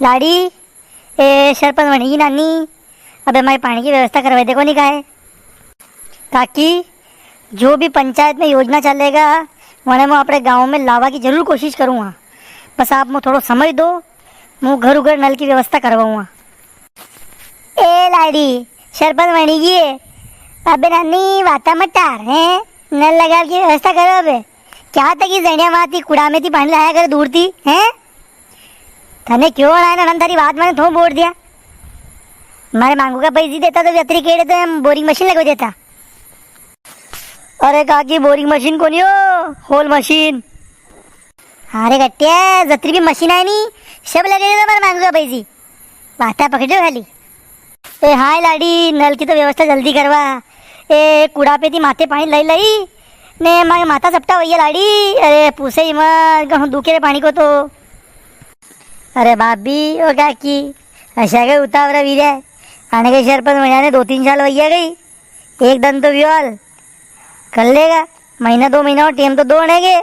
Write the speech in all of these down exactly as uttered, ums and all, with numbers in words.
लाड़ी, ए सरपंच वणी गी नानी, अबे मारी पाणी की व्यवस्था करवाई दे कोनी काय। काकी, जो भी पंचायत में योजना चलेगा, वणे मूं आपणे गांव में लावा की जरूर कोशिश करूंगा। बस आप मूं थोड़ो समय दो, मूं घर उघर नल की व्यवस्था करवाऊंगा। ए लाड़ी, सरपंच वणी गी है, अबे नानी वाता मत टार, हैं? नल लगावा की व्यवस्था करो अबे। क्या तकी जणिया वां ती कुड़ा में ती पाणी लाया करे दूर ती, हैं? तने क्यों आया ना, थारी बात मैंने थो बोल दिया। मारे मांगू का पैसा देता तो जतरी केड़े तो हम बोरिंग मशीन लगवा देता। अरे काकी, बोरिंग मशीन कोनी हो, होल मशीन। अरे गट्टिया, जतरी भी मशीन आए नी, सब लगे देता मारे मांगू का पैसा। बाता पकड़ो खाली। ए हाय लाड़ी, नल की तो व्यवस्था जल्दी करवा। ए कुड़ा पे ती माथे पाणी लई लई ने मारे माथा सपटा वैया लाड़ी। अरे पूछे ही मत, कहूँ दुखे रे पाणी को तो। अरे भाभी, ओ काकी, अशा के उतावरा वीरे, आने के सरपंच वणिया ने दो तीन साल वैया गई, एक दन तो व्यो हाल कर लेगा, महीना दो महीना और टेम तो दो अणे के।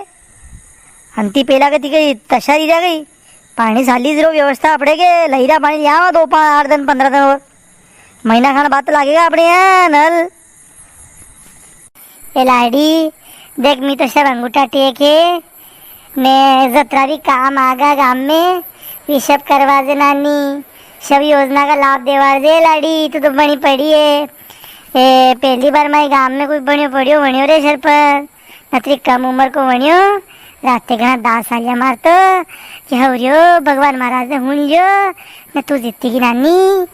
अंती पेला के ती कई तशारी रह गई, पाणी साली जरो व्यवस्था आपड़े के, लईरा पाणी लियावा दो पाँच आठ दन पन्द्रह दन और, महीना खान बाद तो लागेगा आपणे यहाँ नल। ए लाड़ी, देख मी तो सब अंगूठा टेक है, ने जतरा भी काम आगा गाम में, वी सब करवा जे नानी, सब योजना का लाभ देवा जे लाड़ी, तू तो बणी पड़ी है। ए, पहली बार मारे गाम में कोई बण्यो पड़्यो वण्यो रे सरपंच, अतरी कम उम्र को वण्यो, राते घणा दास आलिया मार तो, कि हवरियो भगवान महाराज ने हुन लियो, ने तू जीती की नानी।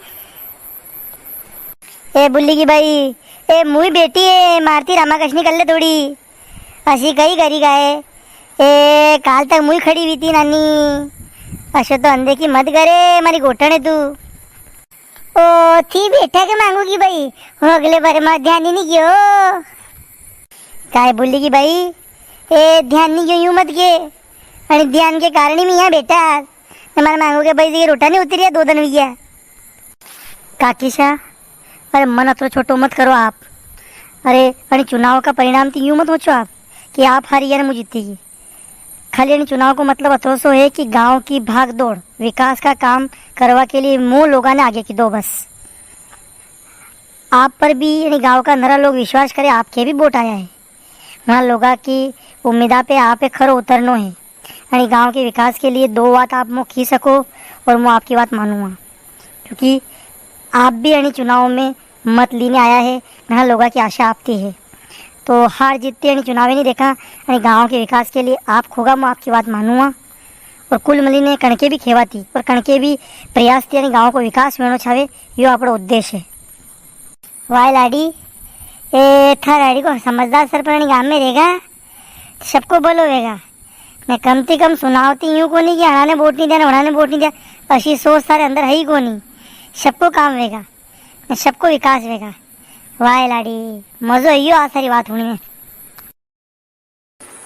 ए बुल्ली की बाई, ए मुई बेटी है, मारती रामाकशनी कर ले थोड़ी। अशी कई करी गाय। ए काल तक मुई खड़ी हुई थी नानी। अशो तो अनदेखी मत करे, मारी गोटण है तू। ओ थी बेटा के मांगू की बाई, वो अगले बार मार ध्यान ही नहीं कियो। काय बुल्ली की बाई, ए ध्यान नहीं कियो यूं मत के। अरे ध्यान के कारण ही मैं यहाँ बैठा। हमारे मांगू के बाई जी रोटा नहीं उतरिया, दो दिन हुई है। काकी सा, अरे मन अतरो छोटो मत करो आप। अरे, अरे चुनाव का परिणाम तो यूं मत सोचो आप कि आप हारी या ने मुझे जीतेगी। खाली अणी चुनाव को मतलब अतरो सो है कि गांव की भागदौड़, विकास का काम करवा के लिए मो लोगा ने आगे की दो बस। आप पर भी अणी गांव का नरा लोग विश्वास करे, आपके भी वोट आया है। घणा लोगा की उम्मीदा पे आपे खरो उतरनो है। अणी गांव के विकास के लिए दो बात आप मो खी सको और मो आपकी बात मानूंगा, क्योंकि आप भी अणी चुनाव में मत लेने आया है, घणा लोगा की आशा आपती है। तो हार जीत ते अणी चुनाव ही नहीं देखा, अणी गांव के विकास के लिए आप खोगा, मो आपकी बात मानूंगा। और कुल मिली ने कणके भी खेवाती और कणके भी प्रयास थी अणी गांव को विकास वेणो छावे, यो आपणो उद्देश्य है। वाह लाड़ी, ए थार आड़ी को समझदार सरपंच गांव में रहेगा, सबको भलो वेगा। ने कम ती कम सुनावती यूं कोनी कि अणा ने वोट नी दिया, ने वणा ने वोट नी दिया। अशी सोच थारे अंदर है ही कोनी। सबको काम वेगा, ने सबको विकास वेगा। वाह लाड़ी, मजो आयो आ सारी बात हुणी ने।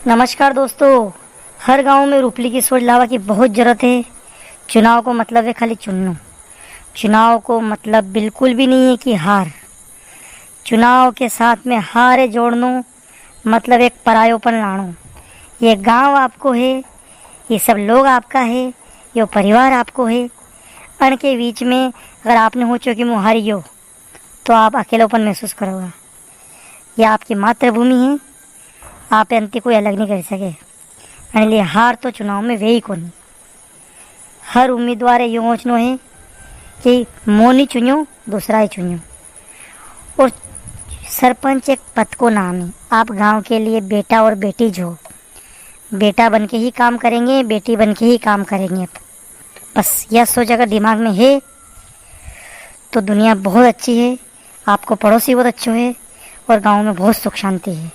नमस्कार दोस्तों, हर गांव में रूपली की सोच लावा की बहुत जरूरत है। चुनाव को मतलब है खाली चुननो। चुनाव को मतलब बिल्कुल भी नहीं है कि हार। चुनाव के साथ में हार जोड़नो मतलब एक परायोपन लाणो। ये गांव आपको है, ये सब लोग आपका है, यो परिवार आपको है। अणके बीच में अगर आपने सोचो कि मूं हारी गयो, तो आप अकेलोपन महसूस करोगा। यह आपकी मातृभूमि है, आप अणती कोई अलग नहीं कर सके। अणलिए हार तो चुनाव में वे ही कोनी। हर उम्मीदवार ये सोचनो है कि मो नी चुनियो, दूसरा ही चुनियो। और सरपंच एक पद को नाम है, आप गांव के लिए बेटा और बेटी जो, बेटा बन के ही काम करेंगे, बेटी बन के ही काम करेंगे। बस यह सोच अगर दिमाग में है तो दुनिया बहुत अच्छी है, आपको पड़ोसी बहुत अच्छो है और गांव में बहुत सुख शांति है।